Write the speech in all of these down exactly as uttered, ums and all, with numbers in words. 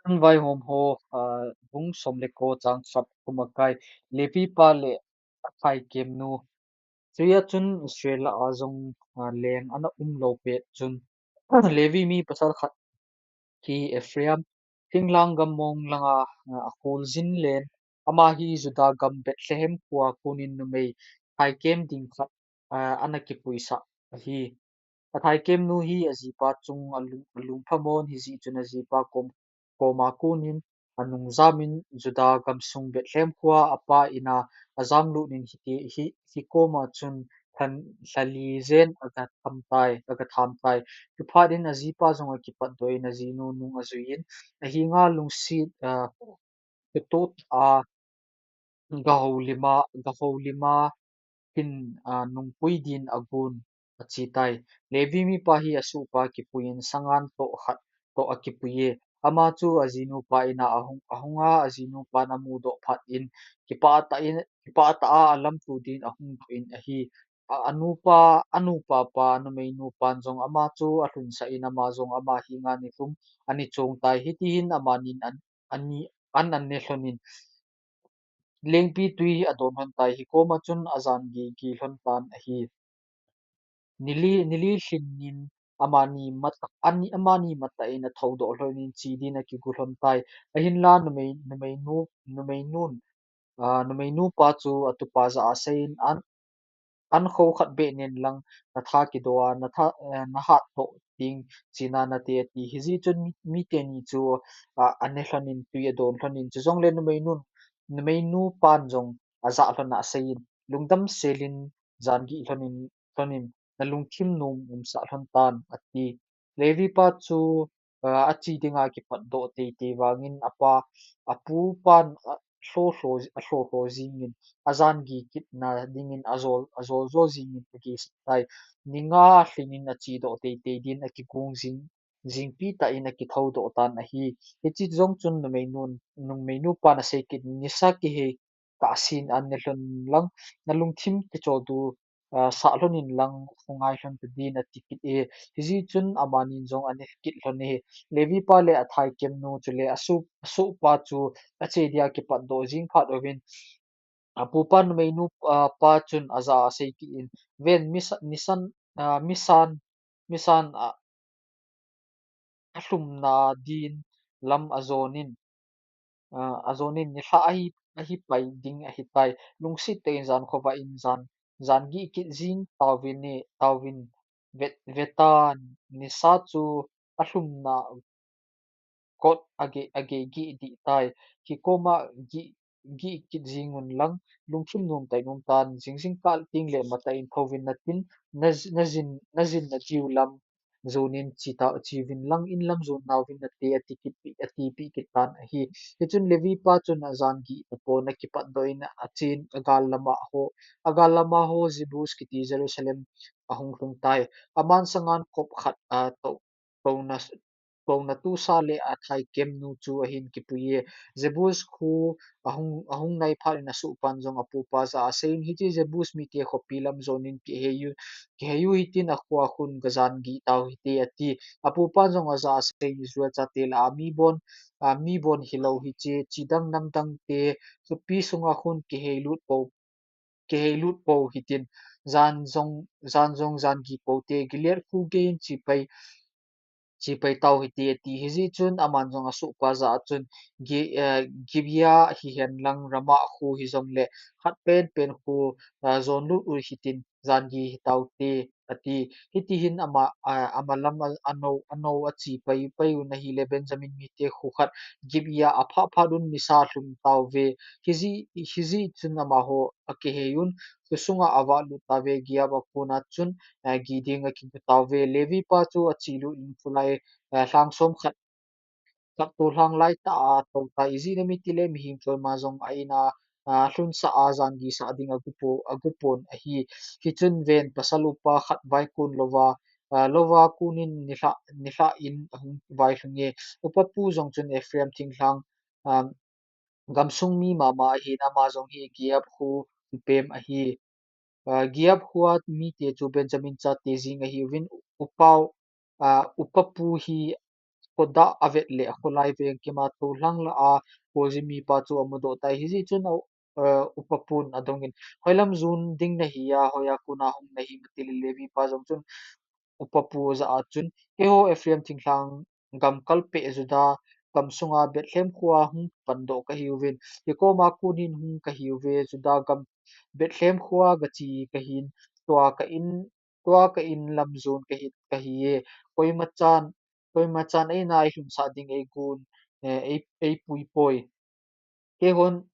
Vaihom ho, aa, bung som le ko chang khat kum a kai, Levi pa le a thaikem nu. Chuin achun Israel a jong, aa, leng ana um lou pet chun, Levi mi pasal khat hi Ephraim, thinglhang gam mong langa, aa, a khuljin len, ama hi Judah gam Bethlehem khua kunin numei thaikem ding khat, aa, ana kipuisah ahi. A thaikem nu hi ajipa chung a lung, a lungphamon hijeh chun ajipa kom, koma kunin anung jamin Judah gamsung Bethlehem khua apa ina ajam lut in hiti, hi, hi koma chun lhan, lha li jen aga tham tai, aga tham tai. Chuphat in ajipa jong akipatdoh in ajinu nung ajuiyin, ahinga lungset, aa, kituh a, gahoulim a, gahoulim a hin, aa, nungpui din agon, achi tai. Levi mipa hi asohpa kipuiyin sangan toh khat toh akipuiye. Ama chu ajinupa ina ahung, ahunga ajinupan amudoh phat in kipah tah in, kipah tah a alamto din ahung doh in ahi. A, anupa, anupa pa, numeinu pan jong ama chu alhunsah in ama jong ama henga nilhum ani chong tai. Hitihin amanin an, ani, an, an ne lhonin lengpi tui adon lhon tai. Hi koma chun ajan gi, gi lhon tan ahi. Nili, nili lhin in amani matah, ani, amani matah in athoudoh lhonin che din akigu lhon tai. Ahinla numei, numeinu, numeinun, aa, numeinu pa chu atupa jah a aseiyin an, an kho khat beh nen lang natha kidoh a, natha, aa, nahat toh ding china nate ati. Hijeh chun mi, miteni chu, aa, ane lhonin tui adon lhonin chujongle numeinun, numeinu pan jong ajah lhon a aseiyin, lungdam selin jan gi lhonin, lhonin, nalungthim nom umsah lhon tan ati. Levi pa chu, aa, ache dinga kipatdoh teitei vangin apa, apu pan, aa, lho lho, alho lho jingin, ajan gi kitna dingin ajol, ajol jol jingin agesah tai. Ni nga lhinin achedoh teitei din akigong jing, jingpi tah in akithoudoh tan ahi. Hiche jong chun numeinun, numeinu pan asei kit, nisa kihei kahsen an ne lhon lang, nalungthim kicholdo, aa, sah lhonin lang, khongai lhon tadin ati kit e. Hijeh chun amanin jong ane kit lhon e. Levi pa le athaikem nu chule asoh, asohpa chu ache dia kipatdoh jing phat uvin, apupa numeinu, aa, pa chun ajah a asei kit in, ven, misa, nisan, aa, misan, misan, aa, alhumna din lam ajonin, aa, ajonin nilhah ahi, ahi pai ding ahitai. Lungset tah in jan khovah in jan, jan gi kit jing tauvin e, tauvin vet, vetan nisa chu alhumna kot age, age gi dih tai. Hi koma gi, gi kit jingun lang, lungthim nom tah in um tan, jing jingkah teng le matah in thouvin natin, na, najin, najin nadiu lam jonin che ta, cheuvin lang, in lam jon nauvin nate ati kit pi, ati pi kit tan ahi. Hichun Levi pa chun ajan gi tapon akipatdoh in achen agal lama ho, agal lama ho Jebus kiti Jerusalem ahung lhung tai. Aman sangan kop khat, aa, toh, touna, touna tusa le athaikem nu chu ahin kipui e. Jebus khu ahung, ahung nai phat in asohpan jong apupa jah a aseiyin, hiche Jebus mite khopi lam jonin kihei u, kihei u hitin akhoa khun gajan gi tau hite ati. Apupan jong ajah a aseiyin, Israel chate lah a mi bon, aa, mi bon hilou hiche, chidang namdang te, khopi sunga khun kihei lut pou, kihei lut pou hitin, jan jong, jan jong jan gi pou te, Gilead khu geiyin che pai, che pai tau hite ati. Hijeh chun aman jong asohpa jah a chun, Gi, aa, Gibeah hihen lang Ramah khu hijongle khat penpen khu, aa, jon lut u hitin, jan gi hi tau te ati. Hitihin ama, aa, ama lam a, anou, anou ache pai, pai un ahile Benjamin mite khu khat Gibeah a aphah phat un nisa alhum tauve. Hijeh, hijeh chun amaho akihei un, khosunga avah lut tauve, Gibeah a kona chun, aa, gi ding akigu tauve. Levi pa chu ache lut in khulai, aa, lhang som khat, khat to lhang lai tah a atou tai. Ijeh inem itile mihem cholma jong a in a, aa, lhunsah a jan gi sah ding agu po, agu pon ahi. Hichun ven pasal upa khat vaikon louva, aa, louva konin nilhah, nilhah in ahung vailhung e. Upa pu jong chun Ephraim thinglhang, aa, gamsung mi mama ahin, ama jong hi Gibeah khu pem ahi. Aa, Gibeah khua mite chu Benjamin chate jeng ahiuvin, upa u, aa, upa pu hi kodah avet le kholai veng kima tolhang lah a, Kolzim mipa chu amudoh tai. Hijeh chun a, eh, upapun adongin, hoilam jon ding nahi a, hoiya kona hung nahi em, ati le Levi pa jong chun upapu jah a chun, keiho Ephraim thinglhang gam kalpeh Judah gam sunga Bethlehem khoa hung pandoh kahiuvin, kikoma konin hung kahiuve, Judah gam Bethlehem khoa gache kahin, tua ka in, tua ka in lam jon kahi, kahi e, koima chan, koima chan eina eilhunsah ding eigon, eh, ei, eipui poi. Keihon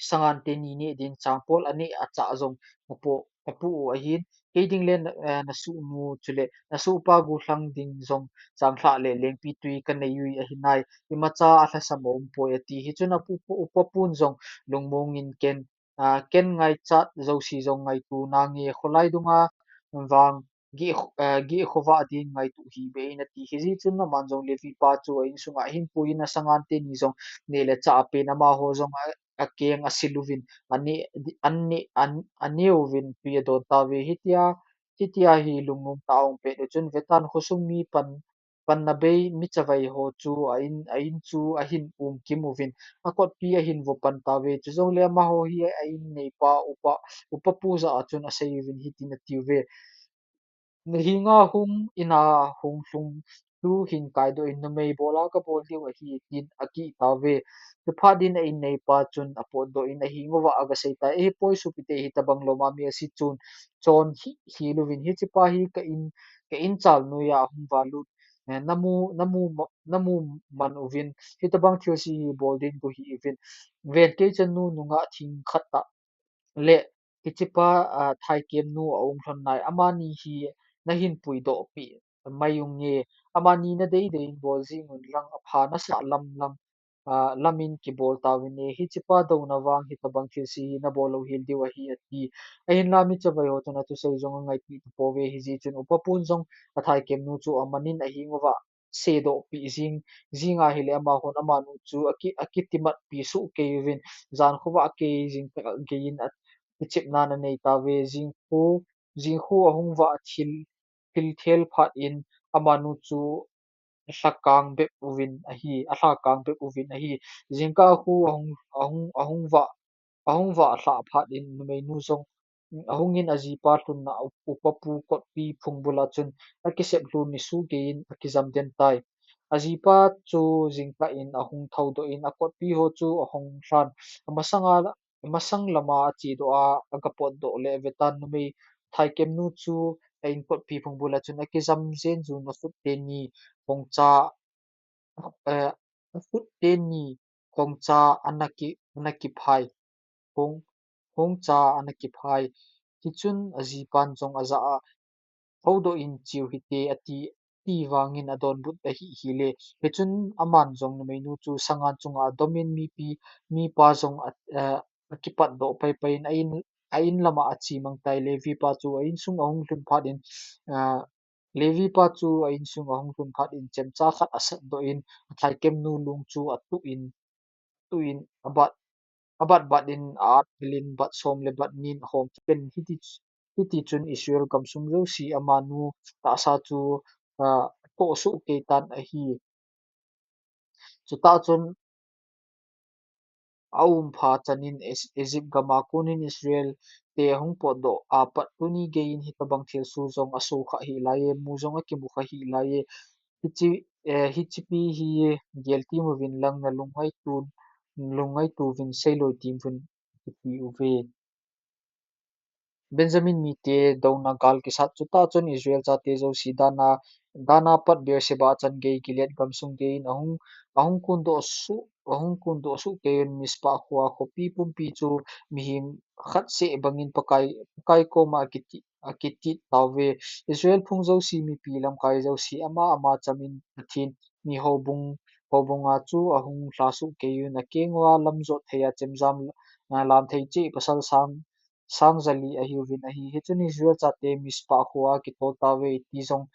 sangan teni neh ding changpol aneh achah jong apoh, apoh u ahin, kei ding le na, eh, nasohnu chule nasohpa gollhang ding jong changlhah le lengpitwi kanei u ahi nai, imacha alhasam aumpoi ati. Hichun apu, upa, upapun jong lungmongin ken, ah, ken ngaichat jouse jong ngaito nange, kholai dunga vang geh, eh, geh khovah din ngaito hih beh in ati. Hijeh chun aman jong Levi pa chu a insunga ahin puiyin asangan teni jong neh le chah apen, amaho jong a, akeng asil uvin, aneh, aneh, an, aneh uvin twi adon tauve. Hitia, hitia hi lungnom tah a um pet u chun, vetan khosung mi pan, panna bei mi chavai ho chu a in, a in chu ahin um kim uvin, akotpi ahin vo pan tauve. Chujongle amaho hi a in neipa upa, upapu jah a chun asei uvin hitin atiuve. Nahenga hung, ina hung lhung chu hin kaidoh in, numei bola kabol diu ahi, tin akih tauve. Chuphat in a in neipa chun apotdoh in aheng uva agasei tai, eipoi sopite, hitabang loma mi ase chun chon hi, hil uvin, hichepa hi ka in, ka in chal noiya ahung valut, eh, namu, namu, namu man uvin, hitabang thilse hi bol ding go hih uvin. Ven, kei chanu nungah thing khat tah le hichepa, ah, thaikem nu aum lhon nai, amani hi nahin puidoh peh mai unge, amani nadei dei in bol jing un lang, apha nasah lam lang, ah, lam in kibol tauvin e, hichepa douna vang hitabang thilse hi nabol lou hel diu ahi, ati. Ahinla mi chavai ho chun athusei jong angaipeh tapouve, hijeh chun upapun jong athaikem nu chu aman in aheng uva sedoh peh jing, jing ahile amahon amanu chu aki, akitimat pi soh kei uvin, jan khovah kei jingkah gei in a, kichepna anei tauve. Jingkhu, jingkhu ahung vah thil, thil thel phat in amanu chu alhakang bep uvin ahi, alhakang bep uvin ahi. Jingkah khu ahung, ahung, ahung vah, ahung vah lhah phat in numeinu jong ahung in ajipa lhunna u, upapu kotpi phung bula chun akisep lhun nisu gei in akijam den tai. Ajipa chu jingkah in ahung thoudoh in akotpi ho chu ahung lhan. Amasanga, amasang lama achedoh a, agapotdoh le vetan numei thaikem nu chu a in kotpi phung bula chun akijam jen jun, akhut teni khongcha, eh, akhut teni khongcha ana ki, ana kiphai. Khong, khongcha ana kiphai. Hichun ajipan jong ajah a, houdoh in cheu hite, ati, ti vangin adonbut ahih hile. Hichun aman jong numeinu chu sangan chunga adomin mipi, mipa jong a, eh, akipatdoh paipai in a in, a in lama ache mang tai. Levi pa chu a insung ahung lhun phat in, ah, Levi pa chu a insung ahung lhun phat in chemcha khat asatdoh in, athaikem nu lung chu atuh in, atuh in, abat, abat bat in a-at phel in, bat som le bat ni in ahom pen. Hiti, hiti chun Israel gamsung jouse amanu tahsa chu, ah, atoh soh kei tan ahi. Chutah chun aum pha chan in Es-, Egypt gam a kon in Israel te ahung potdoh a pat tuni gei in hitabang thilsoh jong asoh kha hih lai e, mu jong akimu kha hih lai e. Hiche, eh, hichepi hi geltem uvin lang nalung ngaito, lungngaito uvin seiloi tem uvin, kiti uve. Benjamin mite douna gal kisat. Chutah chun Israel chate jouse Dan a, Dan a pat Beersheba chan gei Gilead gamsung gei in ahung, ahung kundoh soh, ahung kundoh soh kei un Mizpah khoa khopi pumpi chu mihem khat seh bangin Pakai, Pakai koma akiti, akitit tauve. Israel phung jouse, mipi lamkai jouse, ama ama chamin Pathen mi houbung, houbung a chu ahung lha soh kei un, akeng uva lam jot thei a chemjam, ah, lam thei cheh pasal sang, sang jali ahiuvin ahi. Hichun Israel chate Mizpah khoa kitol tauve, ti jong,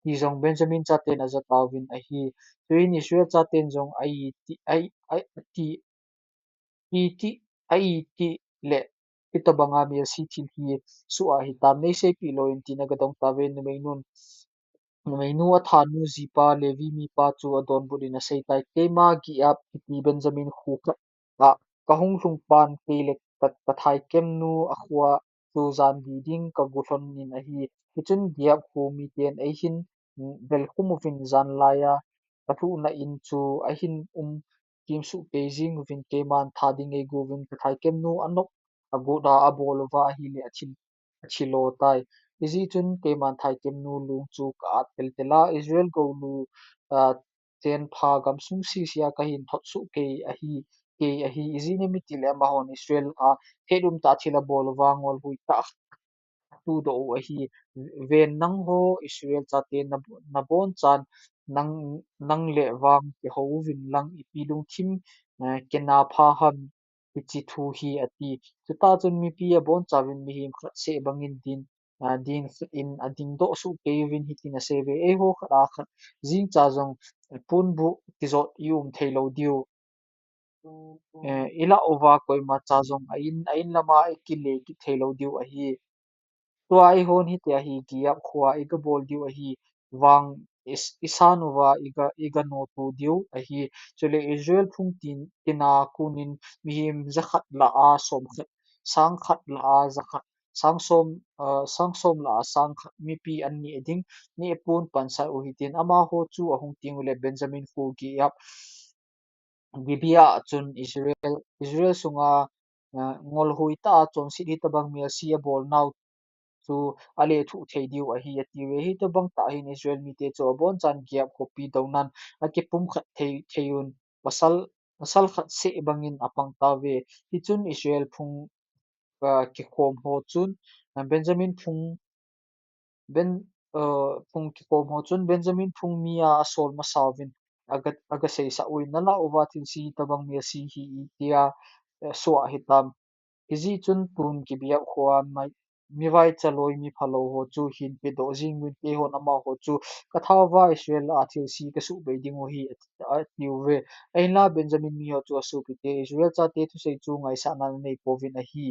ti jong Benjamin chaten aja tauvin ahi. Chuin Israel chaten jong a iti, a, a, ati, iti, a iti le hitabanga melse thil hi soh ahitam, neiseipeh lou in, tin agadong tauve. Numeinun Numeinu athanu jipa Levi mipa chu adonbut in aseitai, Keima Gilead kiti Benjamin kho khat a kahung lhung pan kei le ka, kathaikem nu akhoa chu jan bi ding kagu lhon in ahi. Hichun Gilead kho miten eihin, mm, belkhum uvin jan laiya kalhuhna in chu ahin um kimsuh kei jing uvin keiman tha ding eigo uvin kathaikem nu anop agot a abol uva ahile athi, athi lo tai. Hijeh chun keiman thaikem nu lung chu ka at teltel a, Israel goulu, ah, chenpha gamsung sisia kahin thot suh kei ahi, kei ahi. Ijeh inem itile amahon Israel a hetdum tah thil abol uva ngolhui tah atudoh u ahi. Ven nangho Israel chate na, nabonchan nang, nang le vang kihou uvin lang ipi lungthim, eh, kina pha ham, hiche thu hi ati. Chutah chun mipi abonchauvin mihem khat seh bangin din, ah, din khat in adingdoh suh kei uvin hitin aseiuve, Eiho khat a khat jingcha jong ponbuh kijot i um thei lou diu. Eh, ilah uva koimacha jong a in, a in lama ikile kit thei lou diu ahi. Tua eihon hitia hi Gilead khoa iga bol diu ahi, vang is, isan uva iga, iga noto diu ahi. Chule Israel phung tin, tina konin mihem jakhat lah a somkhat, sangkhat lah a jakhat, sang som, ah, sang som lah a sangkhat mipi an neh ding, neh pon pansah u hitin amaho chu ahung teng ule Benjamin kho Gilead Gibeah a chun Israel, Israel sunga, ah, ngolhui tah a chonset hitobang melsi abolnau chu alethuh thei diu ahi, atiuve. Hitobang tah hin Israel mite chu abonchan Gilead khopi donan akipumkhat thei, thei un, pasal, pasal khat seh bangin apang tauve. Hichun Israel phung, ah, kikhom ho chun, ah, Benjamin phung, Ben, ah, phung kikhom ho chun Benjamin phung mi a asol masauvin aga, aga seisah uvin, nalah uva thilse hitobang melsi hi itia, eh, soh hitam. Hijeh chun tun Gibeah khoa mi, mivaicha loi miphalou ho chu hin pedoh jing uvin, keihon amaho chu katha uva Israel a thilse kasuhbei ding u ahi, ati, atiuve. Ahinla Benjamin miho chu asopite Israel chate thusei chu ngaisahna anei pouvin ahi.